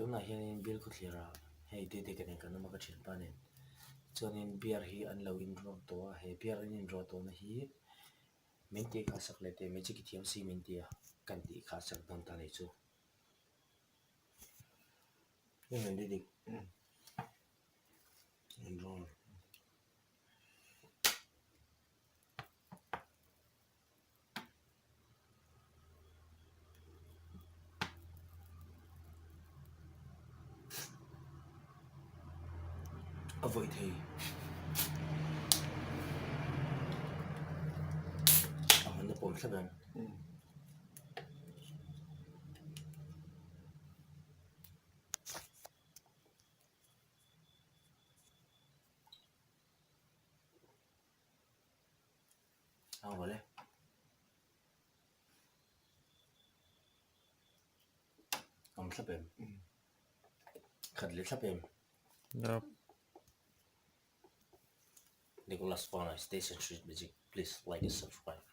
Tunah hianin Bilkhawthlir-ah hei Didika nen kan awm a ka thianpa nen chuanin beer hi an lo inruak tawh a he beer an inruah tawhna hi min tih kha sak leh teh magic i thiam si min ti a kan tih kha sak dawn ta nei chu. Engem Didik inruak. A vawih thei a hawnna pawh thlap em. Ang rawh le. Awm thlap em? Khat leh thlap em? Yep. Nicholas Fana Station Street Magic. Please like and subscribe.